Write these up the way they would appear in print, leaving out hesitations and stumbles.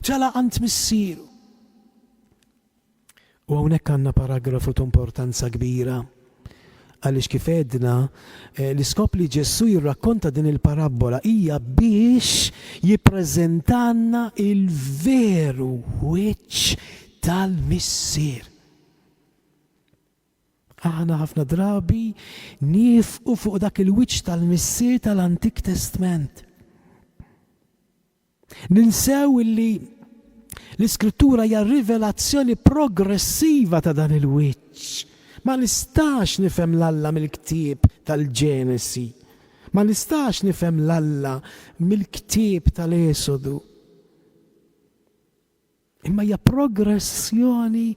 telaq għand missieru. U hawnhekk għandna paragrafu ta' importanza kbira. Għaliex kif għedna, eh, l-iskop li Ġesù jirrakkonta din il-parabbola hija biex jippreżentanna il-veru wiċċ tal-Missier. Aħna ħafna drabi niefqu fuq dak il-wiċċ tal-Missier tal-Antik Testment. Ninsew illi l-Iskrittura hija rivelazzjoni progressiva ta' dan il-wiċċ. Ma nistax nifhem l-Alla mill-ktieb tal-Ġenesi. Ma nistax nifhem l-Alla mill-ktieb tal-Esodu. Imma hija progressjoni,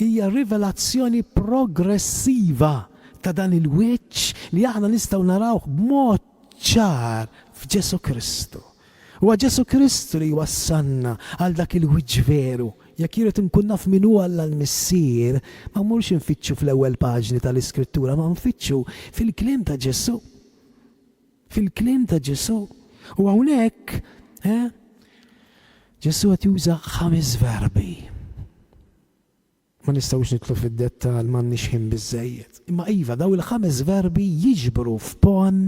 hija rivelazzjoni progressiva ta' dan il-wiċċ li aħna nistgħu narawh b'mod ċar f'Ġesù Kristu. Huwa Ġesù Kristu li jwassalna għal dak il-wiċċ veru. Jekk irrid inkun naf min hu Alla l-Missier, ma mmurx infittxu fl-ewwel paġni tal-Iskrittura, ma nfittxu fil-kliem ta' Ġesù. Fil-kliem ta' Ġesù. U hawnhekk, eh, Ġesù qed juża ħames verbi. Ma nistgħux nidħlu fid-dettall, m'għandniex ħin biżżejjed. Imma iva, daw il-ħames verbi jiġbru f'pon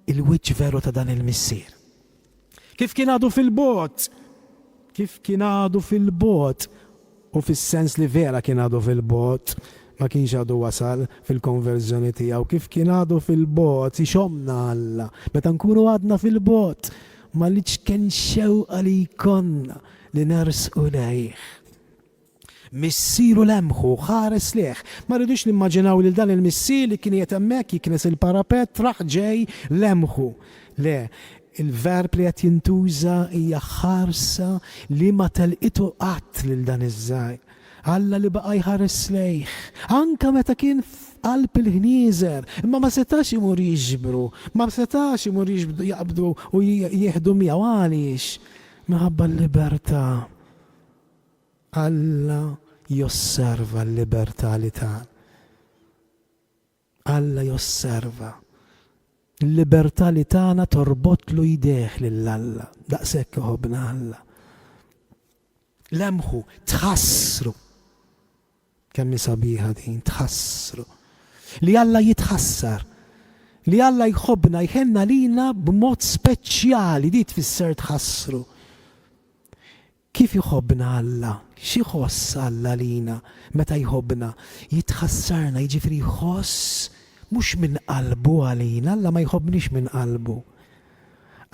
il-wiċċ veru ta' dan il-missier. Kif kien għadu fil-bogħod, kif kien għadu fil-bogħod, u fis-sens li vera kien għadu fil-bogħod, ma kienx għadu wasal fil-konverżjoni tiegħu, kif kien għadu fil-bogħod, ixommna Alla, meta nkunu għadna fil-bogħod, mal-iċken xewqa li jkollna li nersqu lejh. Missieru lemħu, ħares lejh. Ma rridux nimmaġinaw lil dan il-missier li kien qiegħed hemmhekk jiknes il-parapett, raħ ġej, lemħu. Le, il-verb li qed jintuża hija ħarsa li ma telqitu qatt lil dan iż-żgħir. Alla li baqa' jħares lejh, anke meta kien f'qalb il-ħnieżer, imma ma setax imur jiġbru, ma setax imur jaqbdu u jieħdu miegħu. Għaliex? Minħabba l-libertà. Alla josserva l-libertà li tana. Alla josserva. L-libertà li tana torbotlu jdejh lil Alla. Daqshekk iħobbna Alla. Lemħu, tħassru. Kemm hi sabiħa din, tħassru. Li Alla jitħassar. Li Alla jħobbna, jħenna lina b'mod speċjali, di tfisser tħassru. Kif iħobbna Alla? X'iħoss Alla lina meta jħobbna? Jitħassarna, jiġifieri jħoss mhux minn qalbu għalina, Alla ma jħobbniex minn qalbu.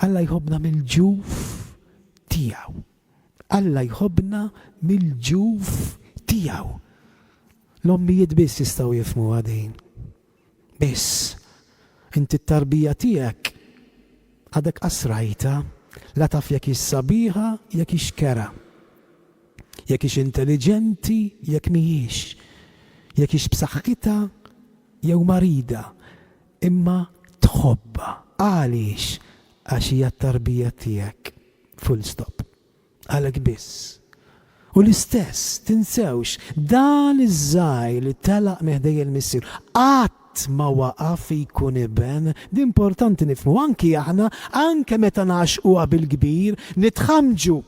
Alla jħobbna mill-ġuf tiegħu. Alla jħobbna mill-ġuf tiegħu. L-ommijiet biss jistgħu jifhmuha din. Biss, inti t-tarbija tiegħek għadek qas rajtha, la taf jekk hix sabiħa, jekk hix kerha. Jekk hix intelliġenti, jekk mhijiex. Jekk hix b'saħħitha jew marida. Imma tħobbha. Għaliex? Għax hija t-tarbija tiegħek. Full stop. Għalhekk biss. U l-istess, tinsewx, dan iż-żgħir li telaq minn ħdejn il-missier qatt ma waqaf jkun iben. Din importanti nifhmu, anki aħna, anke meta ngħaxquha bil-kbir, nitħammġu.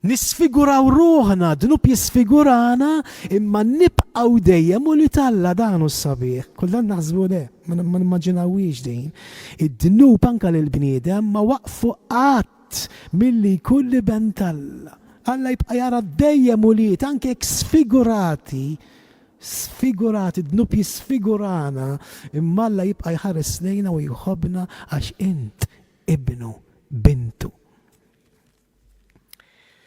Nisfiguraw ruħna, dnub jisfigurana, imma nibqgħu dejjem ulied Alla, dan hu s-sabiħ. Kultant naħsbu le, ma nimmaġinawhiex din. Id-dnub anke lill-bniedem ma waqfu qatt milli jkun l-iben t'Alla. Alla jibqa' jara dejjem ulied, anke jekk sfigurati, sfigurati, d-dnub jisfigurana, imma Alla jibqa' jħares lejna u jħobbna għax int ibnu, bintu.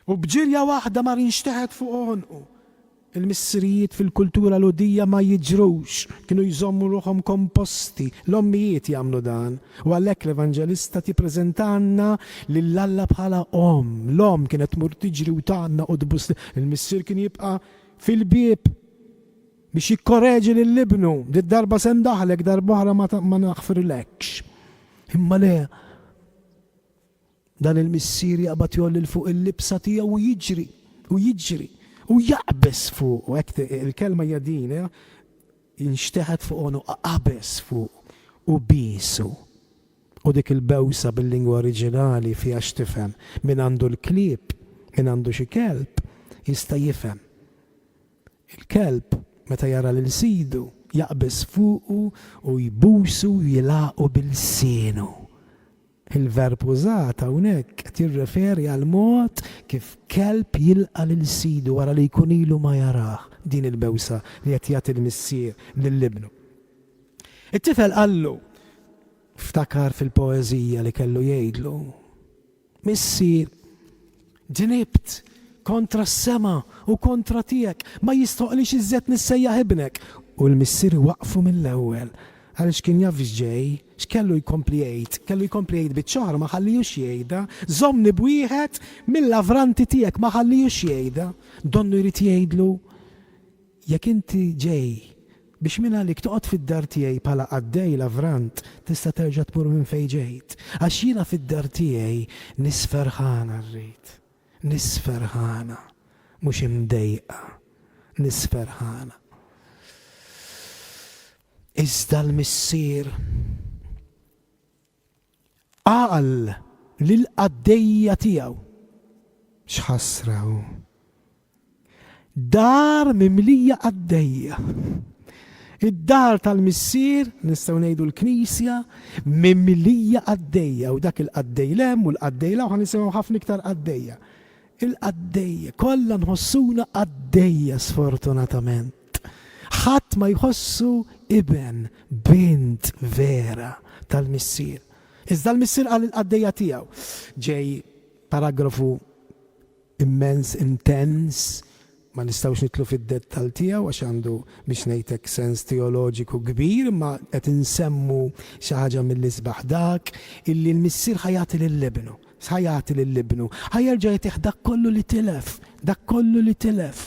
U b'ġirja waħda mar inxteħet fuq għonqu. Il-missirijiet fil-kultura Lhudija ma jiġrux, kienu jżommu ruħhom komposti, l-ommijiet jagħmlu dan. U għalhekk l-Evanġelista tippreżentalna lil Alla bħala omm. L-omm kienet tmur tiġri u tgħannaq u tbus, il-missier kien jibqa' fil-bieb biex jikkoreġi lil ibnu, did-darba se ndaħħlek, darb'oħra ma naħfirlekx. Imma le, Dan il-missier jaqbad jgħolli 'l fuq il-libsa tiegħu u jiġri, u jiġri, u jaqbeż fuqu. Hekk il-kelma hija din, eh? Inxteħet fuq għonuqha, qabeż fuqu u biesu. U dik il-bewsa bil-lingwa oriġinali fiha x'tifhem. Min għandu l-klieb, min għandu xi kelb, jista' jifhem. Il-kelb meta jara lil sidu jaqbeż fuqu u jbusu u jilagħqu bi lsienu. Il-verb użat hawnhekk qed jirreferi għall-mod kif kelb jilqa' lil sidu wara li jkun ilu ma jarah, din il-bewsa li qed jagħti l-missier lil ibnu. It-tifel qallu, ftakar fil-poeżija li kellu jgħidlu, Missier, dnibt kontra s-sema u kontra tiegħek, ma jistħoqqlix iżjed nissejjaħ ibnek. U l-missier iwaqqfu mill-ewwel, għaliex kien jaf x'ġej, x'kellu jkompli jgħid, kellu jkompli jgħid biċċa oħra, ma ħallihux jgħidha, żommni b'wieħed mill-lavranti tiegħek, ma ħallihux jgħidha. Donnu jrid jgħidlu, Jekk inti ġej biex mingħalik toqgħod fid-dar tiegħi bħala qaddej lavrant, tista' terġa' tmur minn fejn ġejt, għax jiena fid-dar tiegħi nies ferħana rrid. Nies ferħana, mhux imdejqa, nies ferħana. Iżda l-missier qal lill-qaddejja tiegħu, X'ħasra hu! Dar mimlija qaddejja. Id-dar tal-Missier, nistgħu ngħidu l-Knisja, mimlija qaddejja u dak il-qaddej 'l hemm u l-qaddej 'l hawn ħa nisimgħu ħafna iktar qaddejja. Il-qaddejja, kollha nħossuna qaddejja sfortunatament. Ħadd ma jħossu iben, bint vera tal-Missier. Iżda l-Missier qal lill-qaddejja tiegħu, ġej paragrafu immens, intens, ma nistgħux nidħlu fid-dettall tiegħu għax għandu, biex ngħid hekk, sens teoloġiku kbir, imma qed insemmu xi ħaġa mill-isbaħ, dak illi l-Missier ħa jagħti lil ibnu. X'ħa jagħti lil ibnu? Ħa jerġa' jagħtih dak kollu li tilef, dak kollu li tilef.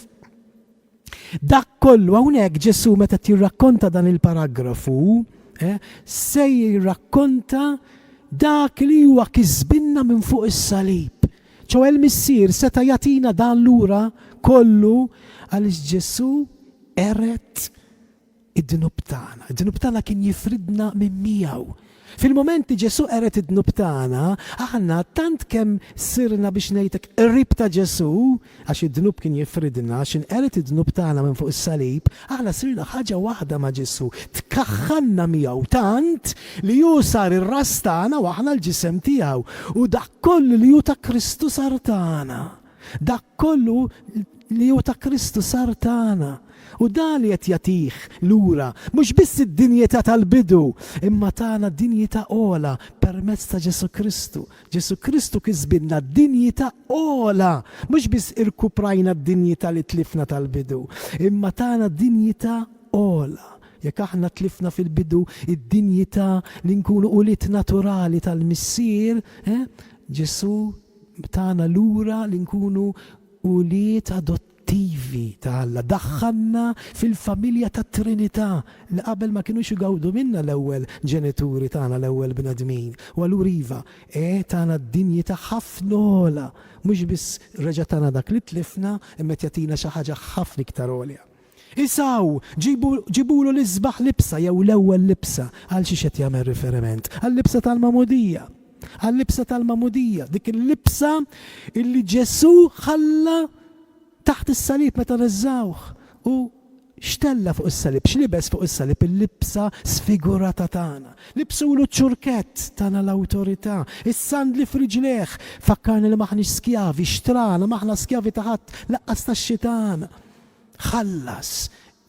Dak kollu, hawnhekk Ġesù meta qed jirrakkonta dan il-paragrafu, eh, se jirrakkonta dak li huwa kisbinna minn fuq is-salib. Ċoe l-Missier seta' jagħtina dan lura kollu għaliex Ġesù qered id-dnub tagħna. Id-dnub tagħna kien jifridna minn miegħu. Fil-mument li Ġesù qered id-dnub tagħna, aħna tant kemm sirna biex ngħidlek qrib ta' Ġesù, għax id-dnub kien jifridna, għax inqered id-dnub tagħna minn fuq is-salib, aħna sirna ħaġa waħda ma' Ġesù, tkaħħalna miegħu tant li hu sar ir-ras tagħna u aħna l-ġisem tiegħu. U dak kollu li hu ta' Kristu sar tagħna. Dak kollu li hu ta' Kristu sar tagħna. U dan li qed jagħtih lura, mhux biss id-dinjità tal-bidu, imma tana dinjità ogħla permezz ta' Ġesù Kristu. Ġesù Kristu kisbilna dinjità ogħla, mhux biss irkuprajna d-dinjità li tlifna tal-bidu, imma tana dinjità ogħla. Jekk aħna tlifna fil-bidu d-dinjità li nkunu ulied naturali tal-Missier, eh, Ġesù tana lura li nkunu ulied adottivi ta' Alla. Daħħalna fil-familja tat-Trinità li qabel ma kinux igawdu minnha l-ewwel ġenituri tagħna, l-ewwel bnedmin. U allura iva, eh, tana dinjità ħafna ogħla. Mhux biss reġa' tana dak li tlifna, imma qed jagħtina xi ħaġa ħafna iktar għolja. Isaw, ġibu, ġibulu l-isbaħ libsa jew l-ewwel libsa. Għal xiex qed jagħmel riferiment? Għal-libsa tal-magħmudija. Għal-libsa tal-magħmudija, dik il-libsa illi Ġesù ħalla taħt is-salib meta neżżgħuh. U x'tella' fuq is-salib? X'libes fuq is-salib? Il-libsa sfigurata tagħna. Libsulu ċ-ċurkett, tana l-awtorità, is-sandli f'riġlejh, fakkarna li m'aħniex skjavi, xtrana, m'aħna skjavi ta' ħadd, lanqas tax-xitan. Ħallas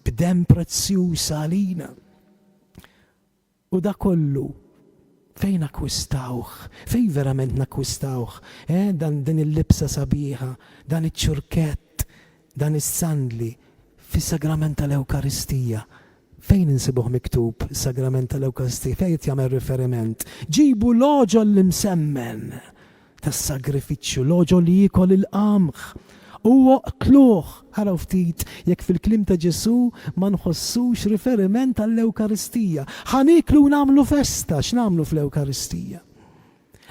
b'demm prezzjuż għalina. U da kollu fejn akkwistawh? Fejn verament nakkwistawh? Eh, dan din il-libsa sabiħa, dan iċ-ċurkett, dan is-sandli, fis-sagrament tal-Ewkaristija. Fejn insibuh miktub is-sagrament tal-Ewkaristija? Fejn qed jagħmel riferiment? Ġibu l-għoġol l-imsemmen tas-sagrifiċċju, l-għoġol li jiekol il-qamħ, u oqtluh. Araw ftit jekk fil-kliem ta' Ġesù ma nħossux riferiment għall-Ewkaristija. Ħa nieklu u nagħmlu festa, x'nagħmlu fl-Ewkaristija?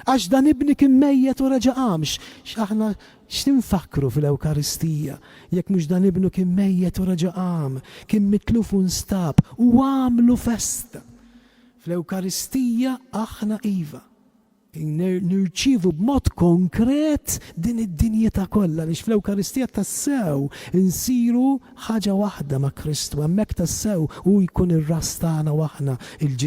Għax dan ibni kien mejjet u reġa' qam. X'aħna x'tinfakkru fil-Ewkaristija jekk mhux dan ibnu kien mejjet u reġa' qam, kien mitluf u nstab u għamlu festa. Fl-Ewkaristija aħna iva. Nirċievu b'mod konkret din id-dinjità kollha għaliex fl-Ewkaristija tassew insiru ħaġa waħda ma' Kristu, hemmhekk tassew hu jkun ir-ras tagħna u aħna l-ġisem.